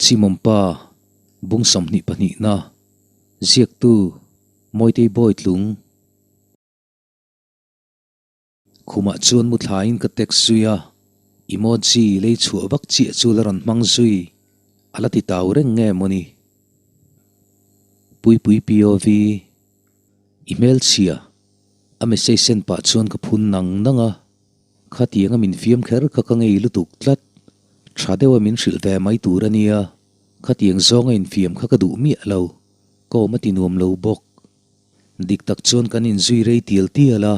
Chimawmpa, Bung 22 na, Ziaktu, Mawitei Bawitlung. Khumah chuan mu thlain ka text zui a, emoji lei chhuah vak chiah chu la rawn hmang zui, a la ti tau reng nge mawni? Puipui POV, I hmelchhia, a message send pah chuan ka phun nang nang a. Khatianga min fiam kher kha ka ngei lutuk tlat. Tha deuha min hrilh ve mai tur a nia. Khatiang zawnga infiam kha ka duh miah lo. Ka awm a ti nuam lo bawk. Dik tak chuan kan inzui rei tial tial a,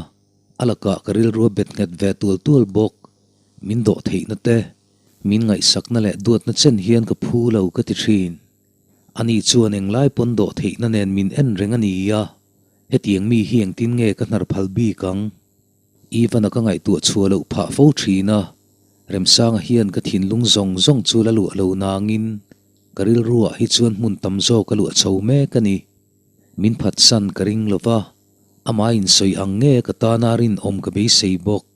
a lakah ka rilru a bet nghet ve tual tual bawk. Min dawh theihna te, min ngaihsakna leh duatna chen hian ka phu lo ka ti thin. Ani chuan englai pawn dawh theihna nen min en reng a nia. Hetiang mi hi engtin nge ka hnar phal bik ang? Ivan-a ka ngaihtuah chhuah loh phah fo thin a, Remsanga hian ka thinlung zawng zawng chu la luah lo nangin ka rilruah hi chuan hmun tam zawk a luah chho mek a ni. Min phatsan ka ring lo va, amah insawi ang nge ka tana rinawm ka beisei bawk.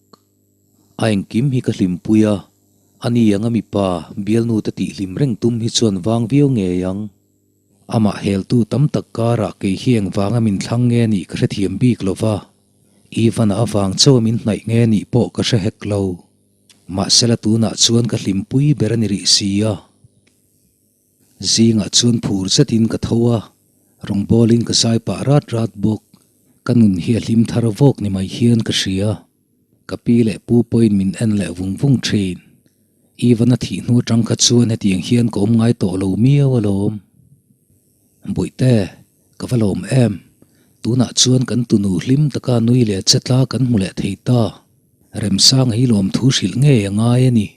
A engkim hi ka hlimpui a, ani anga mipa bialnu te tihhlim reng tum hi chuan vang viau ngei ang. Amah heltu tam tak karah kei hi engvanga min thlang nge nih ka hrethiam bik lo va, Ivan-a avang chauha min hnaih nge nih pawh ka hre hek lo. Mahsela tunah chuan ka hlimpui ber a ni rih si a. Zingah chuan phur zetin ka tho a, rawngbawlin ka zai pah rat rat bawk. Ka nun hi a hlim thar vawk ni mai hian ka hria. Ka pi leh pu pawhin min en leh vung vung thin. Ivan a thih hnu atang kha chuan hetiang hian ka awm ngai tawh lo miau alawm. Bawihte, ka va lawm em? Tunah chuan kan tunu hlim taka nui leh che tla kan hmu leh thei ta. Remsanga hi lawmthu hrilh ngei a ngai a ni.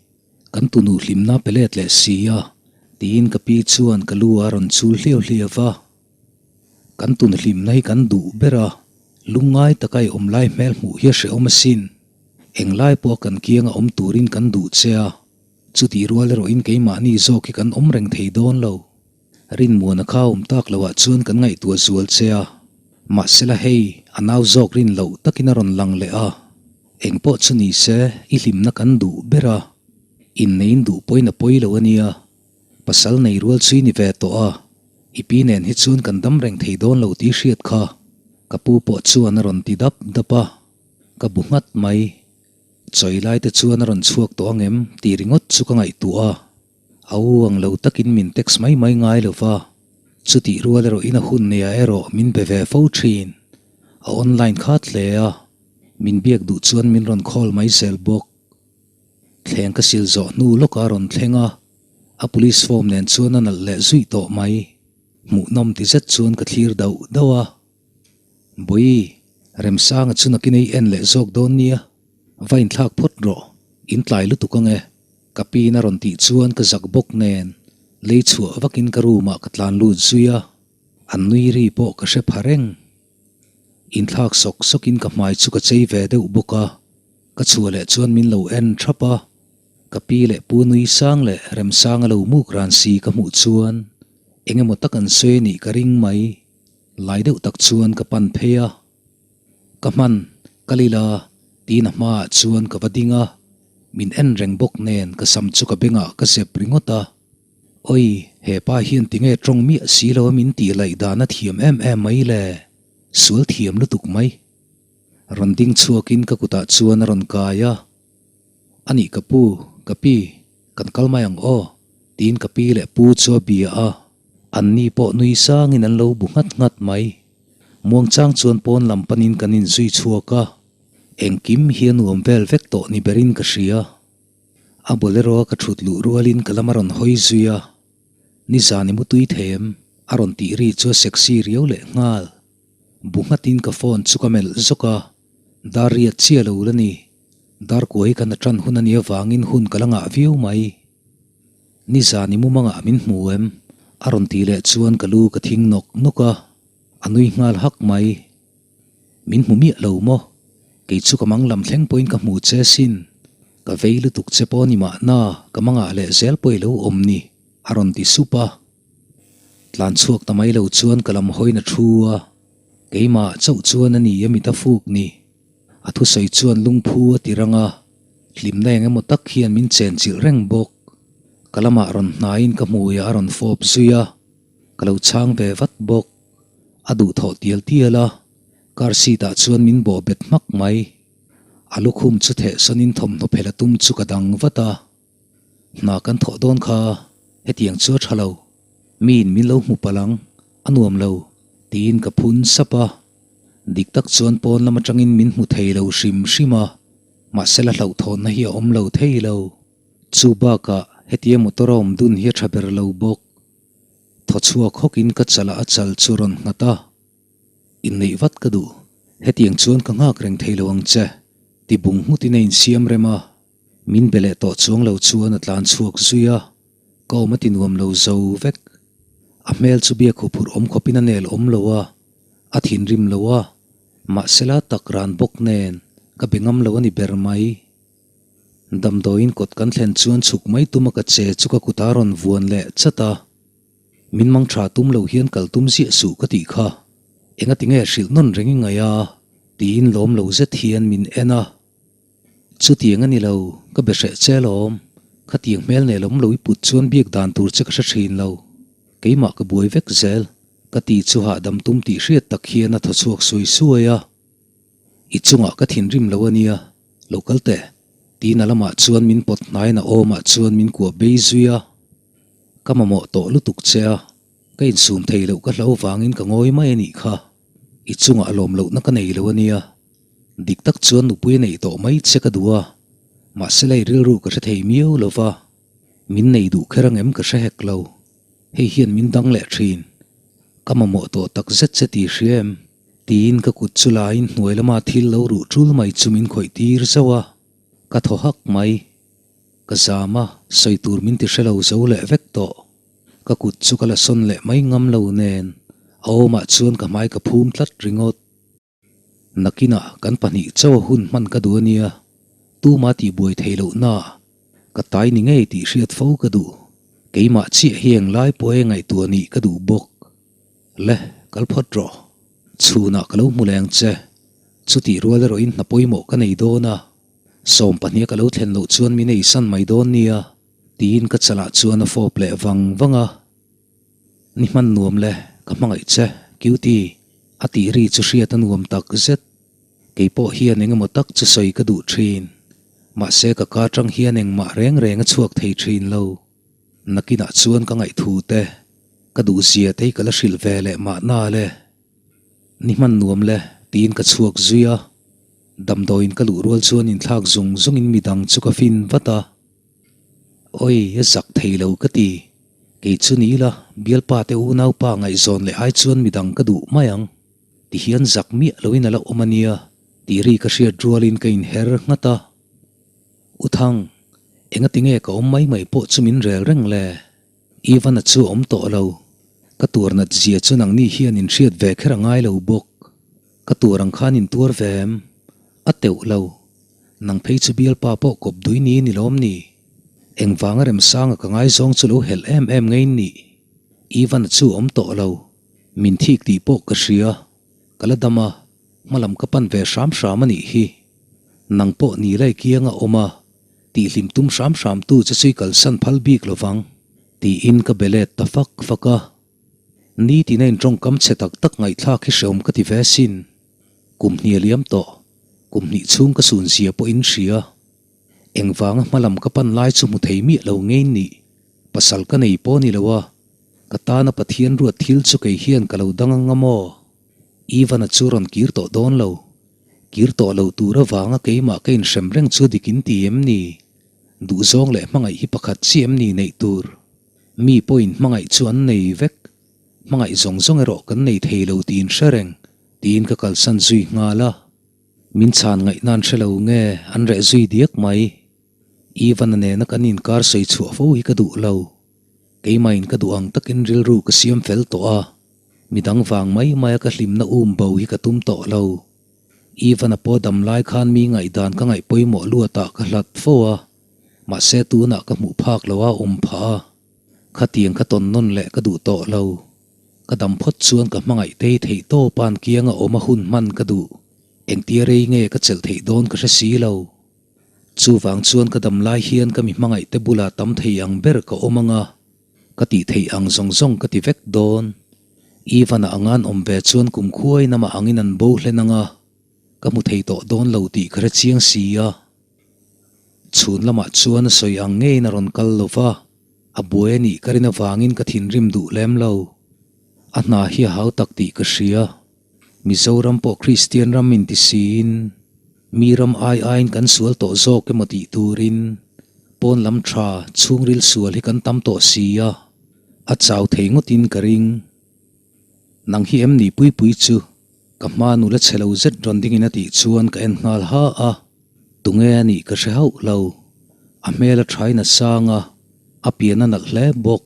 Kan tunu hlimna pe let leh si a, tiin ka pi chuan ka lu a rawn chul hliau hliau va. Kan tun hlimna hi kan duh ber a, lungngai taka i awm lai hmel hmuh hi a hrehawm asin. Englai pawh kan kianga awm turin kan duh che a, chutih rual erawhin keimahni zawk hi kan awm reng thei dawn lo. Rinmuana kha awm tak loah chuan kan ngaihtuah zual che a, mahsela hei a nau zawk rin loh takin a rawn lang leh a, engpawh chu ni se i hlimna kan duh ber a, inneiin duh pawhin a pawi lo a nia. Pasal nei rual chu i ni ve tawh a, i pi nen hi chuan kan dam reng thei dawn lo tih hriat kha, ka pu pawh chuan a rawn ti dap dap a, ka bu nghat mai. Chawi lai te chuan a rawn chhuak tawh ang em tih ringawt chu ka ngaihtuah a, a u ang lo takin min text mai mai ngai lo va, chutih rual erawh in a hun neiah erawh min be ve fo thin. A online khat hle a, min biak duh chuan min rawn call mai zel bawk. Thleng ka sil zawh hnu lawk a rawn thleng a, a police form nen chuan a nalh leh zuih tawh mai. Hmuhnawm ti zet chuan ka thlir dauh dauh a. Bawi, Remsanga chu nakin ei en leh zawk dawn nia, va inthlak phawt rawh, in tlai lutuk ang e, ka pin a rawn tih chuan ka zak bawk nen lei chhuah vakin ka room ah ka tlan lut zui a, an nui ri pawh ka hre pha reng. Inthlak sawk sawkin ka hmai chu ka chei ve deuh bawk a. Ka chhuah leh chuan min lo en thap a, ka pi leh pu nui sang leh Remsanga lo muk ran si ka hmuh chuan eng emaw tak an sawi anih ka ring mai. Lai deuh tak chuan ka pan phei a, ka hman ka lila tiin a hmaah chuan ka va ding a, min en reng bawk nen ka sam chu ka bengah ka zep ringawt a. Oi, he pa hian tinge tawng miah si lo a min tih laih dan a thiam em em mai le, sual thiam lutuk mai. Rawn ding chhuakin ka kutah chuan a rawn kai a, Anih ka pu, ka pi, kan kal mai ang aw, tiin ka pi leh pu chu a bia a, anni pawh nui sangin an lo bu nghat nghat mai. Muangchang chuan pawn lam panin kan inzui chhuak a, engkim hi a nuam vel vek tawh ni berin ka hria. A bolero a ka thut luh rualin ka lam a rawn hawi zui a, Nizan i mutui thei em? a rawn tih ri chu a sexy riau leh nghal. Bu nghatin ka phone chu ka melh zawk a, dar riat chiah lo la ni. Dar kuai ka na tan hun a nih avangin hun ka la ngah viau mai. Nizan i mumangah min hmu em? A rawn tih leh chuan ka lu ka thing nawk nawk a, a nui nghal hak mai. Min hmu miah lo maw? Kei chu ka mang lam thleng pawhin ka hmu che sin. Ka vei lutuk che pawh ni mahna ka mangah leh zel pawh i lo awm ni, a rawn ti sup a. Tlan chhuak ta mai lo chuan ka lam hawiin a thu a, keimah chauh chuan a ni a mit a fuk ni. A thusawi chuan lungphu a ti rang a, hlimna eng emaw tak hian min chen chilh reng bawk. Ka lamah rawn hnaiin ka hmuiah a rawn fawp zui a, ka lo chhang ve vat bawk. A duhthawh tial tial a, car seat ah chuan min bawh bet hmak mai. A lukhum chu theh sawnin thawmhnaw phel a tum chu ka dang vat a. Hna kan thawh dawn kha hetiang chu a tha lo, miin min lo hmu palh ang, a nuam lo, tiin ka phun sap a. Dik tak chuan pawn lam atangin min hmu thei lo hrim hrim a, mahse la hlauhthawnna hi a awm lo thei lo. Chu bakah hetia motor a awm dun hi a tha ber lo bawk. Thaw chhuak hawkin ka chalah a chal chu rawn nghat a. Inneih vat ka duh, hetiang chuan ka nghak reng thei lo ang che, ti bung nghutin a insiam rem a. Min be leh tawh chuang lo chuan a tlan chhuak zui a, ka awm a ti nuam lo zo vek. A hmel chu biak huphurh awm khawpin a nel awm lo a, a thinrim lo a, mahsela tak ran bawk nen ka be ngam lo a ni ber mai. Damdawiin kawt kan thlen chuan chhuk mai tuma ka che chu ka kut a rawn vuan leh chat a, min mang tha tum lo hian kal tum ziah suh ka tih kha, engati nge hrilh nawn reng i ngaih a? tiin lawm lo zet hian min en a. Chutiang a ni lo, ka be hreh che alawm. Khatiang hmel nel awm lo i put chuan biak dan tur che ka hre thin lo. Keimah ka buai vek zel, ka ti chu hahdam tum tih hriat tak hian a thaw chhuak suai suai a. I chungah ka thinrim lo a nia, lo kal teh, tiin a lamah chuan min pawt hnaiin a awmah chuan min kuah bei zui a. Ka mamawh tawh lutuk che a, ka insum thei loh ka hlau vangin ka ngawi mai a nih kha. I chungah lawm lohna ka nei lo a nia. Dik tak chuan nupui a neih tawh mai che ka duh a, mahse lei rilru ka hre thei miau lo va, min nei duh kher ang em ka hre hek lo. Hei hian min dang leh thin. Ka mamawh tawh tak zet che tih hria em? Tiin ka kut chu laiin hnuai lama thil lo ruh tul mai chu min khawih tir zauh a, ka thaw hak mai. Ka zam a, sawi tur min ti hre lo zo leh vek tawh. Ka kut chu ka la sawn leh mai ngam lo nen, a awmah chuan ka hmai ka phum tlat ringawt. Nakinah kan pahnih chauh a hun hman ka duh a nia, tuma tihbuai theih loh na ka tai ni ngei tih hriat fo ka duh. Keimah chiah hi englai pawh e ngaihtuah nih ka duh bawk. Le, kal phawt rawh. Chhunah ka lo hmu leng che. Chutih rual erawhin hna pawimawh ka nei dawn a, 12 ka lo thlen loh chuan min eisan mai dawn nia, tiin ka chalah chuan a fawp leh vang vang a. Ni hman nuam le, ka hmangaih che, cutie, a tih ri chu hriat a nuam tak zet. Kei pawh hian eng emaw tak chu sawi ka duh thin. Mahse ka ka tang hian engmah reng reng a chhuak thei thin lo. Nakinah chuan ka ngaihthu te, ka duh zia te hi ka la hrilh ve leh mahna le. Ni hman nuam le, tiin ka chhuak zui a. Damdawiin ka luh rual chuan inthlak zung zungin midang chu ka fin vat a. Oi, a zak thei lo ka ti. Kei chu ni ila, bialpa te unaupa ngaihzawn leh ai chuan midang ka duh mai ang. Ti hian zak miah loin a la awm a nia, tih ri ka hriat rualin ka inher nghat a. U Thang, engati nge ka awm mai mai pawh chu min rel reng le? Ivan-a chu a awm tawh lo. Ka tuar nat zia chu nangni hian in hriat ve kher a ngai lo bawk. Ka tuar ang khan in tuar ve em? A teuh lo. Nang phei chu bialpa pawh kawp dui ni ni lawm ni? Engvanga Remsanga ka ngaizawng chu lo helh em em ngei nih? Ivan-a chu a awm tawh lo. Min thik tih pawh ka hria. Ka la dam a, hmalam ka pan ve hram hram a nih hi. Nang pawh ni lai kianga awm a, tihhlim tum hram hram tu che chu i kalsan phal bik lovang, tiin ka be let ta fak fak a. Nitin a intawngkam chhe tak tak ngaihthlak hi hreawm ka ti ve sin. Kum hnih a liam tawh, kum hnih chhung ka sun zia pawh in hria. Engvanga hmalam ka pan lai chu hmu thei miah lo ngei nih, pasal ka nei pawh ni lo a, ka tana Pathian ruat thil chu kei hian ka lo dang ang a maw? Ivan-a chu rawn kir tawh dawn lo. Kir tawh lo tur avanga keimah ka inhrem reng chu dik in ti em ni? Duhzawng leh hmangaih hi pakhat chi em ni neih tur? Mi pawhin hmangaih chu an nei vek. Hmangaih zawng zawng erawh kan nei thei lo tiin hre reng, tiin ka kalsan zui nghal a. Min chhan ngaihna an hre lo nge an reh zui diak mai. Ivan-a nena kan inkar sawi chhuah fo hi ka duh lo. Keimahin ka duh ang takin rilru ka siam fel tawh a, midang vang mai maia ka hlimna um bo hi ka tum tawh lo. Ivan-a pawh dam lai khan mi ngaihdan ka ngaih pawimawh luatah ka hlat fo a. Mahse tunah ka hmuh phak lo a awm phah a, khatiang ka tawn nawn leh ka duh tawh lo. Ka dam phawt chuan ka hmangaih tei theih tawp a an kianga awm a hun hman ka duh. Engtia rei nge ka chelh theih dawn ka hre si lo. Chuvang chuan ka dam lai hian ka mi hmangaih te bulah tam thei ang ber ka awm ang a, ka tih theih ang zawng zawng ka ti vek dawn. Ivan-a angan awm ve chuan kum khuain amah angin an bo hlen ang a, ka hmu thei tawh dawn lo tih ka hre chiang si a. Chhun lamah chuan a sawi ang ngeiin a rawn kal lo va, a buai a nih ka rin avangin ka thinrim duh lem lo. A hna hi a hau tak tih ka hria. Mizoram pawh Kristian ram inti siin mi ram ai aiin kan sual tawh zawk emaw tih turin pawn lam tha chhungril sual hi kan tam tawh si a, a chau thei ngawtin ka ring. Nang hi em ni Puipui chu ka hma nula chhe lo zet rawn dingin a tih chuan ka en nghal ha a, tunge a nih ka hre hauh lo. A hmel a thain a sang a, a pian a nalh hle bawk.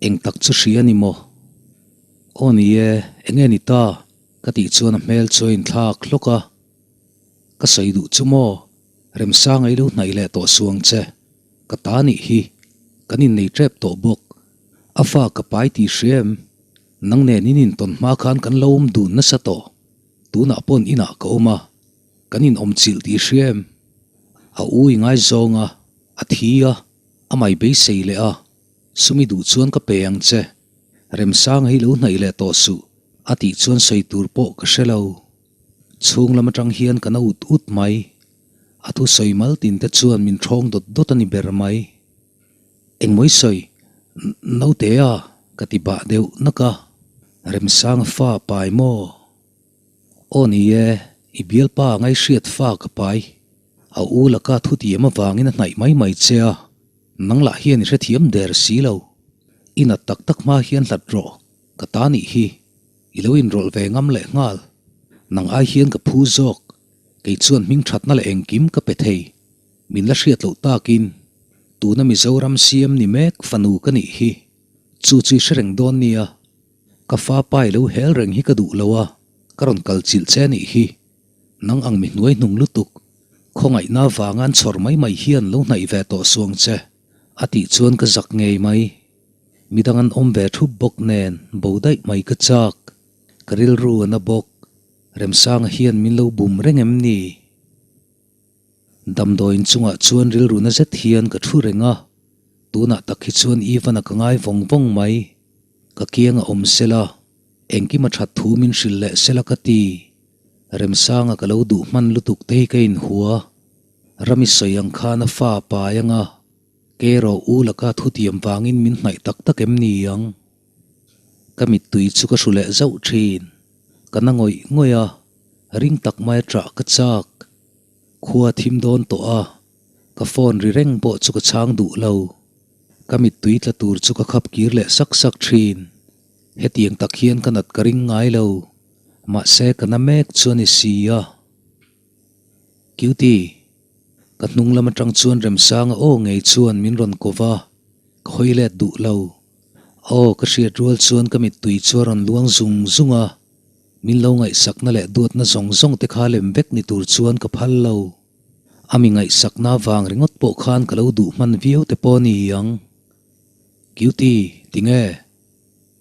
Eng tak chu hria ni maw? Aw ni e, eng nge ni ta? Ka tih chuan a hmel chu a inthlak hlawk a. Ka sawi duh chu maw? Remsanga i lo hnaih leh tawh suang che. Ka ta nih hi. Kan innei tep tawh bawk. A fa ka pai tih hria em? Nang nen in intawn hma khan kan lo awm dun nasa tawh. Tunah pawn inah ka awm a. Kan inawm chilh tih hria em? A u i ngaizawng a, a thi a, a mai beisei leh a. Sumi duh chuan ka pe ang che. Remsanga hi lo hnaih leh tawh suh, a tih chuan sawi tur pawh ka hre lo. Chhung lam atang hian ka na ut ut mai. A thusawi mal tin te chuan min thawng dawt dawt a ni ber mai. Engmawi sawi, naute a, ka ti bah deuh nak a. Remsanga fa pai maw? Aw ni e, i bialpa ngaihriat fa ka pai. A u laka thutiam avangin a hnaih mai mai che a. Nang lah hian i hrethiam der si lo. I nat tak tak hma hian hlat rawh, ka ta nih hi. I lo inrawlh ve ngam leh nghal. Nang ai hian ka phu zawk. Kei chuan hming thatna leh engkim ka pe thei. Min la hriat loh takin. Tuna Mizoram CM ni mek fanu ka nih hi. Chu chu i hre reng dawn nia. Ka fa pa i lo hel reng hi ka duh lo a, ka rawn kal chilh che nih hi. Nang ang mi hnuai hnung lutuk, khawngaihna vanga an chhawr mai mai hian lo hnaih ve tawh suang che, a tih chuan ka zak ngei mai. Midang an awm ve thup bawk nen bo daih mai ka chak. Ka rilru a na bawk. Remsanga hian min lo bum reng em ni? Damdawiin chungah chuan rilru na zet hian ka thu reng a, tunah tak hi chuan Ivan-a ka ngai vawng vawng mai. Ka kiang a awm sela, engkim a that thu min hrilh leh sela ka ti. Remsanga ka lo duh hman lutuk te hi ka inhua. Rami sawi ang khan a fa a pai ang a, Kero u laka thutiam vangin min hnaih tak tak em ni ang? Ka mittui chu ka hru leh zauh thin. Ka na ngawih ngawih a, ring tak mai a ṭah ka chak. Khua thim dawn tawh a, ka phone ri reng pawh chu ka chhang duh lo. Ka mittui tla tur chu ka khap kir leh sak sak thin. Hetiang tak hian ka nat ka ring ngai lo. Mahse ka na mek chu a ni si a. Cutie, ka hnung lam atang chuan Remsanga aw ngei chuan min rawn ko va, ka hawi let duh lo. Aw ka hriat rual chuan ka mittui chu a rawn luang zung zung a, min lo ngaihsakna leh duatna zawng zawng te kha lem vek ni tur chuan ka phal lo. A mi ngaihsakna vang ringawt pawh khan ka lo duh hman viau te pawh ni ang. Cutie, tinge?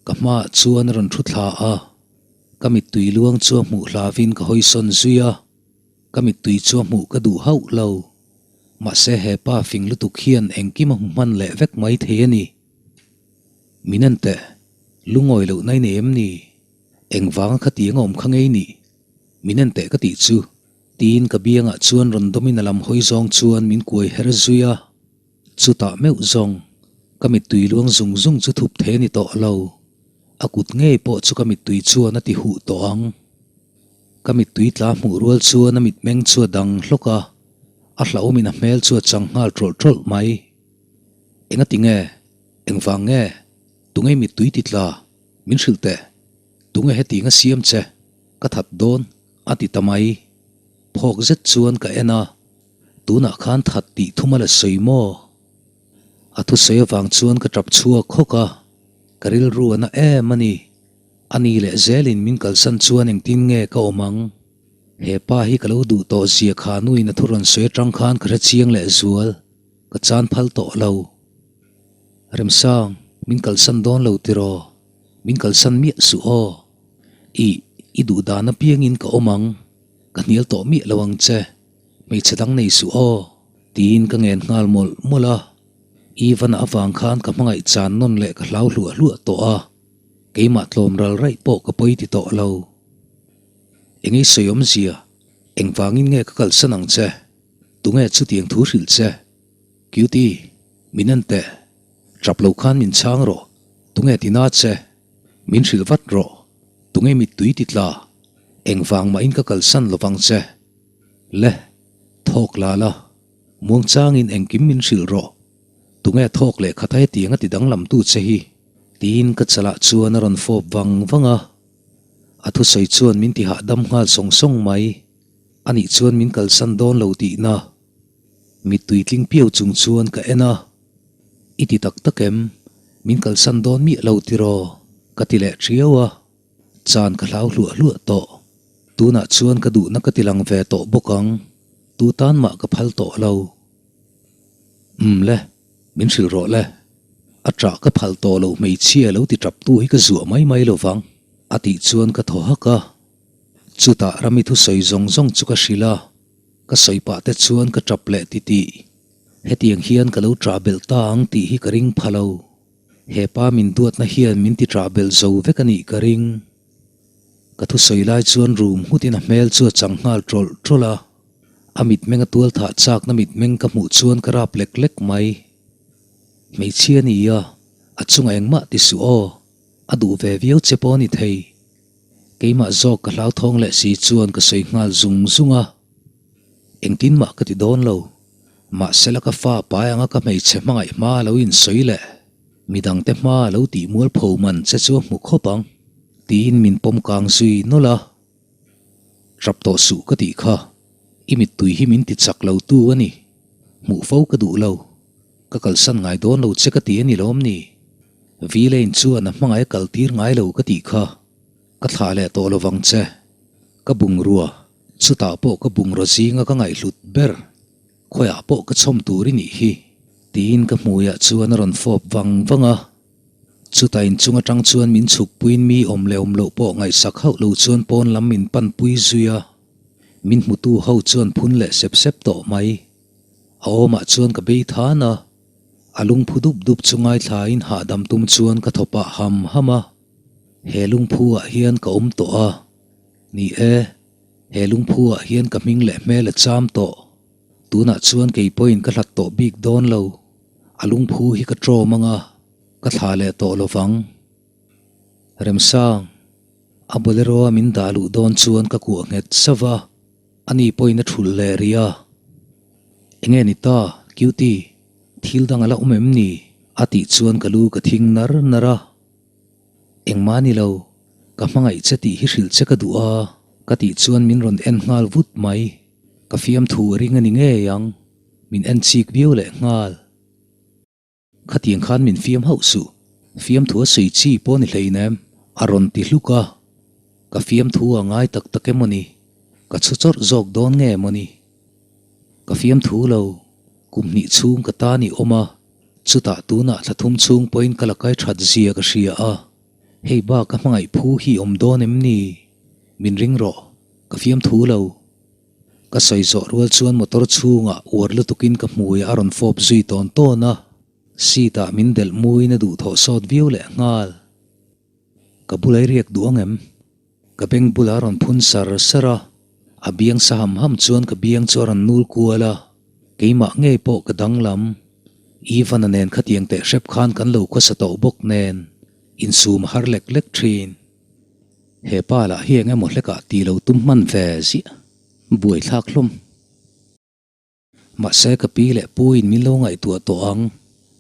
Ka hmaah chuan a rawn thu thla a, ka mittui luang chu a hmuh hlavin ka hawi sawn zui a, ka mittui chu a hmuh ka duh hauh lo. Mahse he pa fing lutuk hian engkim a hmu hman leh vek mai thei a ni. Min en teh, lungawi loh na i nei em ni? Engvanga khatiang a awm kha ngei nih? Min en teh ka tih chu. Tiin ka biangah chuan rawn dawmin a lam hawi zawng chuan min kuai her zui a. Chutah meuh zawng, ka mittui luang zung zung chu thup thei a ni tawh lo. A kut ngei pawh chu ka mittui chuan a ti huh tawh ang. Ka mittui tla hmuh rual chuan a mitmeng chu a dang hlawk a, a hlauhawmin a hmel chu a chang nghal tawlh tawlh mai. Engati nge? Engvang nge? Tunge mittui ti tla? Min hrilh teh. Tunge hetiang a siam che? Ka that dawn, a ti ta mai. Phawk zet chuan ka en a. Tunah khan that tih thum a la sawi maw? A thusawi avang chuan ka tap chhuak hawk a, ka rilru a na em a ni. A ni leh zelin min kalsan chuan engtin nge ka awm ang? He pa hi ka lo duh tawh zia kha nuin a thu rawn sawi atang khan ka hre chiang leh zual, ka chan phal tawh lo. Remsang, min kalsan dawn lo tiraw? Min kalsan miah suh aw. Ih, i duh dan apiangin ka awm ang, ka hnial tawh miah lo ang che. Hmeichhe dang nei suh aw. Tiin ka ngen nghal mawlh mawlh a. Ivan-a avang khan ka hmangaih chan nawn leh ka hlau hluah hluah tawh a, keimah tlawm ral raih pawh ka pawi ti tawh lo. Eng ei sawi awmzia, engvangin nge ka kalsan ang che? Tunge chutiang thu hrilh che? Cutie, min en teh. Tap lo khan min chhang rawh. Tunge ti na che? Min hrilh vat rawh. Tunge mittui ti tla? Engvang mahin ka kalsan lovang che. Le, thawk la la. Muangchangin engkim min hrilh rawh. Tunge thawk leh khat a hetiang a ti danglamtu che hi? Tiin ka chalah chuan a rawn fawp vang vang a. A thusawi chuan min ti hahdam nghal sawng sawng mai. Anih chuan min kalsan dawn lo tihna. Mittui tling piau chung chuan ka en a. I ti tak tak em? Min kalsan dawn miah lo tiraw? Ka ti leh thiau a. Chan ka hlau hluah hluah tawh. Tunah chuan ka duhna ka ti lang ve tawh bawk ang. Tu tan mah ka phal tawh lo. Umm le, min hrilh rawh le. A ṭah ka phal tawh loh hmeichhia lo ti ṭap tu hi ka zuah mai mai lo vang, a tih chuan ka thaw hak a. Chutah Rami thusawi zawng zawng chu ka hrilh a, ka sawi pah te chuan ka ṭap leh titih. Hetiang hian ka lo ṭah belh ta ang tih hi ka ring pha lo. He pa min duatna hian min ti ṭah belh zo vek a nih ka ring. Ka thusawi lai chuan rum nghutin a hmel chu a chang nghal ṭawlh ṭawlh a. A mitmeng a tual thah chakna mitmeng ka hmuh chuan ka rap lek lek mai. Hmeichhia a ni a, a chungah engmah ti suh aw, a duh ve viau che pawh a ni thei. Keimah zawk ka hlauthawng leh si chuan ka sawi nghal zung zung a. Engtin mah ka ti dawn lo. Mahsela ka fa pai anga ka hmeichhe hmangaih hma a lo insawi leh midangte hma a lo tih mualpho man che chu a hmu khawp ang tiin min pawm kang zui nawlh a. Tap tawh suh ka tih kha, i mittui hi min ti chak lo tu a ni. Hmuh fo ka duh lo. Ka kalsan ngai dawn lo che ka ti a ni lawm ni? Villain chuan a hmangaih a kal tir ngai lo ka tih kha, ka thlah leh tawh lovang che. Ka bungrua, chutah pawh ka bungraw zinga ka ngaihhlut ber, khawiah pawh ka chhawm tur i nih hi, tiin ka hmuiah chuan a rawn fawp vang vang a. Chutah inchung atang chuan min chhukpuiin mi awm leh awm loh pawh ngaihsak hauh lo chuan pawn lam min panpui zui a, min hmutu ho chuan phun leh sep sep tawh mai. A awmah chuan ka bei than a, a lungphu dup dup chu ngaithlain hahdam tum chuan ka thaw pah ham ham a. He lungphu ah hian ka awm tawh a, ni e, he lungphu ah hian ka hming leh hmel a cham tawh. Tunah chuan kei pawhin ka hlat tawh bik dawn lo, a lungphu hi ka ṭawm ang a, ka thlah leh tawh lo vang. Remsang, a bolero a min dah luh dawn chuan ka kuah nghet sauh a, ani pawhin a thulh leh rih a. Enge ni ta, Cutie, thil dang a la awm em ni? a tih chuan ka lu ka thing nar nar a. Engmah ni lo, ka hmangaih che tih hi hrilh che ka duh a, ka tih chuan min rawn en nghal vut mai. Ka fiamthu a ring a ni ngei ang, min en chik viau leh nghal. Khatiang khan min fiam hauh suh, fiamthu a sawi chi pawh ni hleinem, a rawn ti hluk a. Ka fiamthu a ngai tak tak emaw ni? Ka chhu chawrh zawk dawn nge maw ni? Ka fiamthu lo, kum hnih chhung ka ta ni awm a, chutah tunah thla thum chhung pawhin ka la kai that zia ka hria a. Hei bak ka hmangaih phu hi awm dawn em ni? Min ring rawh, ka fiamthu lo. Ka sawi zawh rual chuan motor chhungah uar lutukin ka hmui a rawn fawp zui tawn tawn a, seat ah min delh muin a duhthawh sawt viau leh nghal. Ka bulai riak duh ang em? Ka beng bulah a rawn phun sar sar a, a biang sa ham ham chuan ka biang chu a rawn nul kual a, keimah ngei pawh ka danglam. Ivan-a nen khatiang teh hrep khan kan lo khawsa tawh bawk nen insum a har lek lek thin. He pa lah hi eng emaw hlekah ti lo tum hman ve ziah, buaithlak hlawm. Mahse ka pi leh pu in min lo ngaihtuah tawh ang,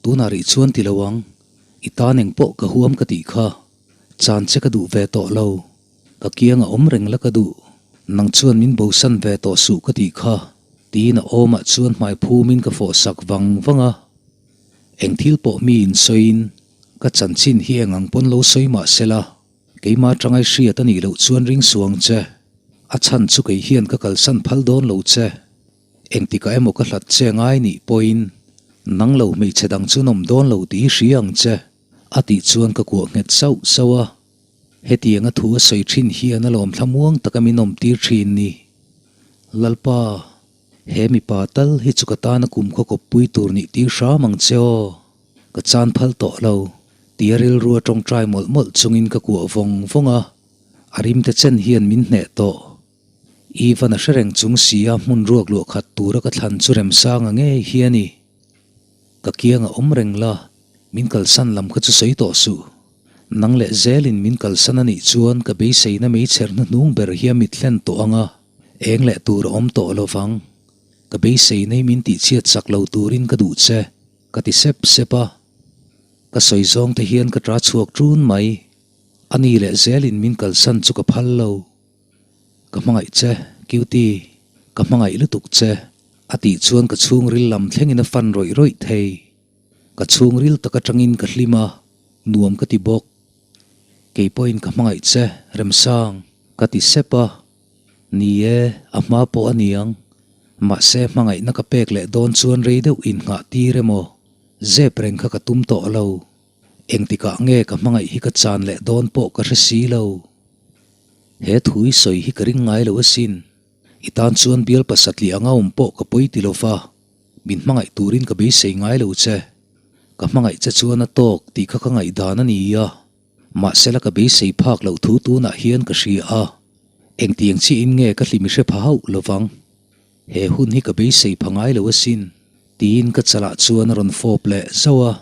tunah rih chuan ti lo ang, i tan eng pawh ka huam ka tih kha, chan che ka duh ve tawh lo, ka kiang a awm reng la ka duh, nang chuan min bosan ve tawh suh ka tih kha, tiin a awmah chuan hmai phumin ka fawh sak vang vang a. Eng thil pawh mi in sawiin ka chanchin hi eng ang pawn lo sawi mah sela, Keimah tangai hriat a nih loh chuan ring suang che. A chhan chu kei hian ka kalsan phal dawn lo che. Engtikah emaw ka hlat che ngai nih pawhin nang lo hmeichhe dang chu nawm dawn lo tih hi hria ang che, a tih chuan ka kuah nghet sauh sauh a. Hetianga thu a sawi thin hian a lawm thlamuang taka min awm tir thin ni. Lalpa. He mipa tal hi chu ka tana kum khaw kawppui tur nih tir hram ang che aw. Ka chan phal tawh lo, tia rilru a tawngtai mawlh mawlh chungin ka kuah vawng vawng a, a rimte chen hian min hneh tawh. Ivan a hre reng chung si a hmun ruak luah khat tura ka thlan chu remsanga ngei hi a ni. Ka kianga awm reng la, min kalsan lam kha chu sawi tawh suh. Nang leh zelin min kalsan a nih chuan ka beiseina meichher hnuhnung ber hi a mit hlen tawh ang a, eng leh tur a awm tawh lo vang. Ka beisei nei min tihchhiat chak lo turin ka duh che, ka ti sep sep a. Ka sawi zawng te hian ka ta chhuak ṭun mai. A ni leh zelin min kalsan chu ka phal lo. Ka hmangaih che, Cutie, ka hmangaih lutuk che, a tih chuan ka chhungril lam thlengin a fan rawih rawih thei. Ka chhungril tak atangin ka hlim a, nuam ka ti bawk. Kei pawhin ka hmangaih che, Remsang, ka ti sep a. Ni e, a hma pawh a niang. Mahse, hmangaihna ka pek leh dawn chuan rei deuh innghah tir emaw, zep reng kha ka tum tawh lo. Engtikah nge ka hmangaih hi ka chan leh dawn pawh ka hre si lo. He thu i sawi hi ka ring ngai lo asin. I tan chuan bial pasatliah anga awm pawh ka pawi ti lo va, min hmangaih turin ka beisei ngai lo che. Ka hmangaih che chuan a tawk tih kha ka ngaihdan a ni a, mahsela ka beisei phak loh thu tunah hian ka hria a, engtiang chiahin nge ka hlim i hre pha hauh lo vang. He hun hi ka beisei pha ngai lo asin, tiin ka chalah chuan a rawn fawp leh zauh a.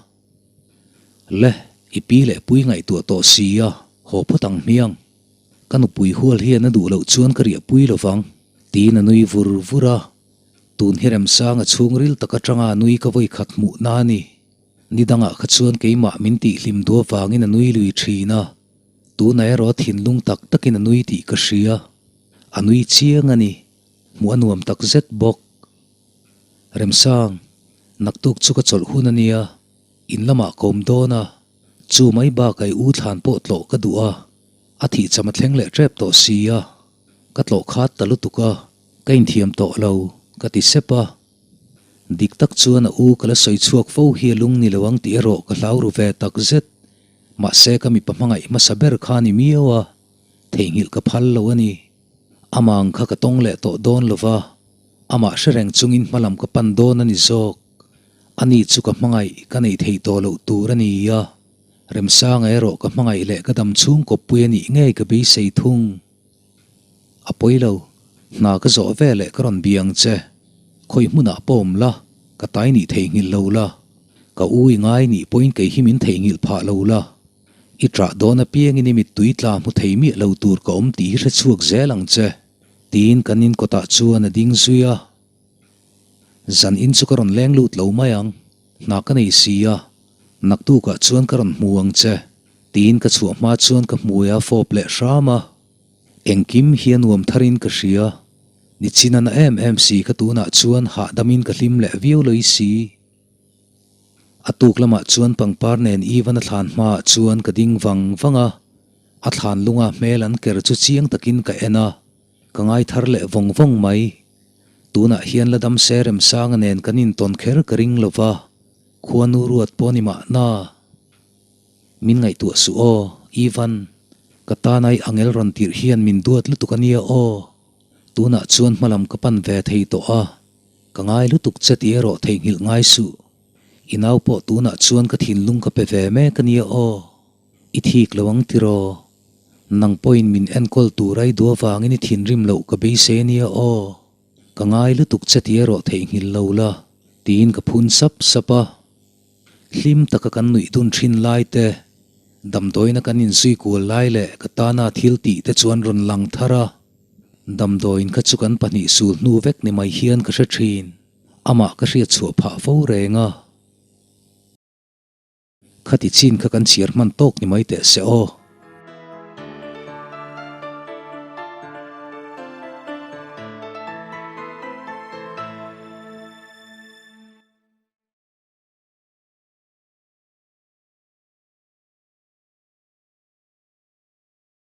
Le, i pi leh pui ngaihtuah tawh si a, haw phawt ang hmiang. Ka nupui hual hian a duh loh chuan ka riahpui lo vang, tiin a nui vur vur a. Tun hi Remsanga chhungril tak atanga a nui ka vawi khat hmuh na a ni. Ni dangah kha chuan keimah min tihhlim duh avangin a nui lui thin a. Tunah erawh a thinlung tak takin a nui tih ka hria. A nui chiang a ni. Hmuh a nuam tak zet bawk. Remsang, naktuk chu ka chawlh hun a nia. In lamah ka awm dawn a. Chu mai bakah i u thlan pawh tlawh ka duh a. A thihcham a thleng leh tep tawh si a. Ka tlawh khat ta lutuk a. Ka inthiam tawh lo, ka ti sep a. Dik tak chuan a u ka la sawi chhuak fo hi a lung ni lo ang tih erawh ka hlau ru ve tak zet. Mahse ka mipa hmangaih hmasa ber kha a ni miau a, theihnghilh ka phal lo a ni. Amah ang kha ka tawng leh tawh dawn lo va, amah hre reng chungin hmalam ka pan dawn a ni zawk. Ani chu ka hmangaih ka neih theih tawh loh tur a ni a, Remsanga erawh ka hmangaih leh ka dam chhung kawppui a nih ngei ka beisei thung. A pawi lo, hna ka zawh ve leh ka rawn bia ang che. Khawi hmunah pawh awm la, ka tai nih theihnghilh lo la. Ka u i ngai nih pawhin kei hi min theihnghilh phah lo la. I ṭah dawn apiangin i mittui tla hmu thei miah lo tur ka awm tih hi hre chhuak zel ang che, tiin kan in kawtah chuan a ding zui a. Zan in chu ka rawn leng lut lo mai ang, hna ka nei si a, naktukah chuan ka rawn hmu ang che. Tiin ka chhuah hma chuan ka hmui a fawp leh hram a. Engkim hi a nuam tharin ka hria. Nichin a na em em si ka tunah chuan hahdamin ka hlim leh viau loi si. A tuk lamah chuan pangpar nen Ivan a thlan hmaah chuan ka ding vang vang a. A thlan lunga hmel an ker chu chiang takin ka en a. Ka ngai thar leh vawng vawng mai. Tunah hian la dam se Remsanga nen kan intawn kher ka ring lova. Khuanu ruat pawh ni mahna. Min ngaihtuah suh aw, Ivan. Ka tanai angel rawn tirh hian min duat lutuk a nia aw. Tunah chuan hmalam ka pan ve thei tawh a, ka ngai lutuk che tih erawh theihnghilh ngai suh. I nau pawh tunah chuan ka thinlung ka pe ve mek a nia aw. I thik lo ang tiraw? Nang pawhin min enkawl tur a i duh avangin i thinrim loh ka beisei a nia aw. Ka ngai lutuk che tih erawh theihnghilh lo la, tiin ka phun sap sap a. Hlim taka kan nuih dun thin lai te, damdawiina kan inzui kual lai leh ka tana thil tih te chuan rawn lang thar a. Damdawiin kha chu kan pahnih sul hnu vek ni mai hian ka hre thin. Amah ka hriat chhuah phah fo reng a. Khati chin kha kan chhiar hman tawk ni mai teh se aw.